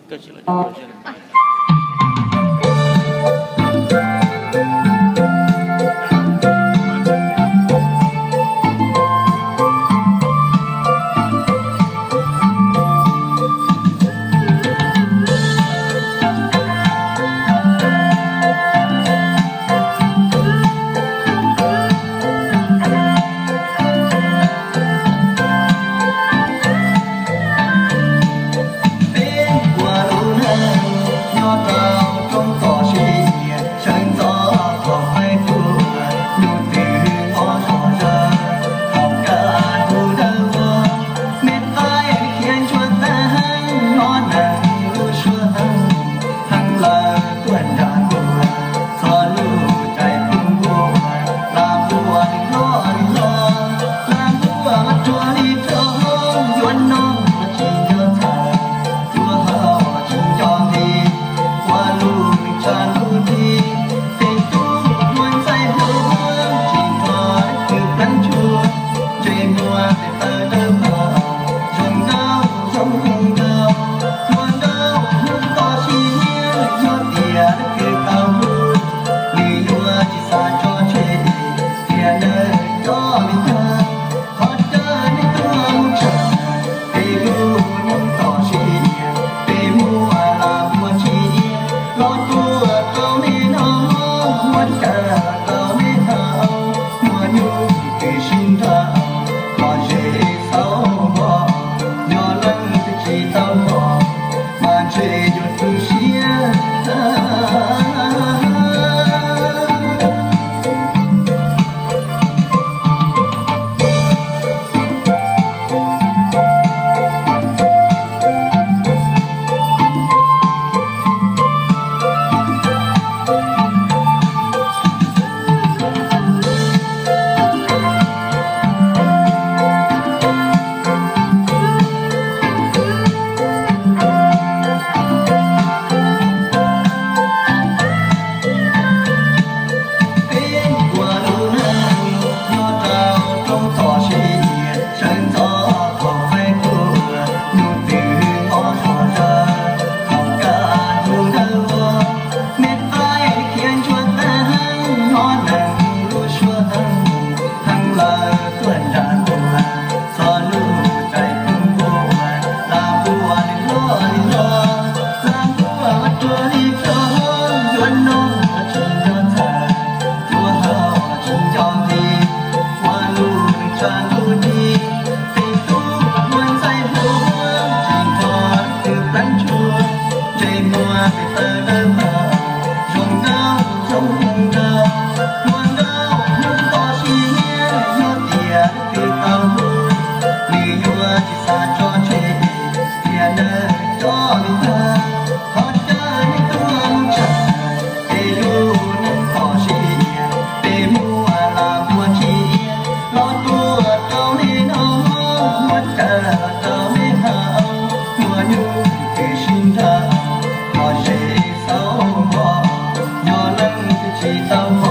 Peb ua lub neej nyob rau roob toj siab, sawv ntxov thaum qaib tuaj, nyuj twm ob zog zog, thaum kaj ntug dawb vog, me qaib khiav ntsuag tag heev, hnov neeg lub suab heev, heev lawm tuaj nram ntuag, txog lub caij kub npuaj, lam npuaj li loj li loj, lam npuaj ruag li ruag, yuav noj tsis nco txhais, yuav haus tsis nco nqi, ua lub neej tsa lub nti, tej tub hluas ntxhais hluas tsis nrog leej twg pleev tshuaj, ntsej muag tes taw dawb paug, zoo nkauj zoo nkauj, hluas nkauj hnub toj siab, yog tias leej twg tau hlub, nws yuav tsis xav tso tseg, tiam neeg cov me ntag, thov caw nej tuaj mus tsham, peb lub neej toj siab, peb muaj lam muaj ntsis, los tuaj rau nej noj, muab cawm rau nej haus, muaj nyuj twm sib nrhau, lom zem xauv npo, yog leej twg tsis tau npo, mas ntshe yuav tu siab. Peb ua lub neej nyob rau roob toj siab, sawv ntxov thaum qaib tuaj, nyuj twm ob zog zog, thaum kaj ntug dawb vog, me qaib khiav ntsuag tag heev, hnov neeg lub suab heev, heev lawm tuaj nram ntuag, txog lub caij kub npuaj, lam npuaj li loj li loj, lam npuaj ruag li ruag, yuav noj tsis nco txhais, yuav haus tsis nco nqi, ua lub neej tsa lub nti, tej tub hluas ntxhais hluas tsis nrog leej twg pleev tshuaj, ntsej muag tes taw dawb paug, zoo nkauj zoo nkauj, hluas nkauj hnub toj siab, yog tias leej twg tau hlub, nws yuav tsis xav tso tseg, tiam neeg cov me ntag, thov caw nej tuaj mus tsham, peb lub neej toj siab, peb muaj lam muaj ntsis, los tuaj rau nej noj, muab cawm rau nej haus, muaj nyuj twm sib nrhau, lom zem xauv npo, yog leej twg tsis tau npo,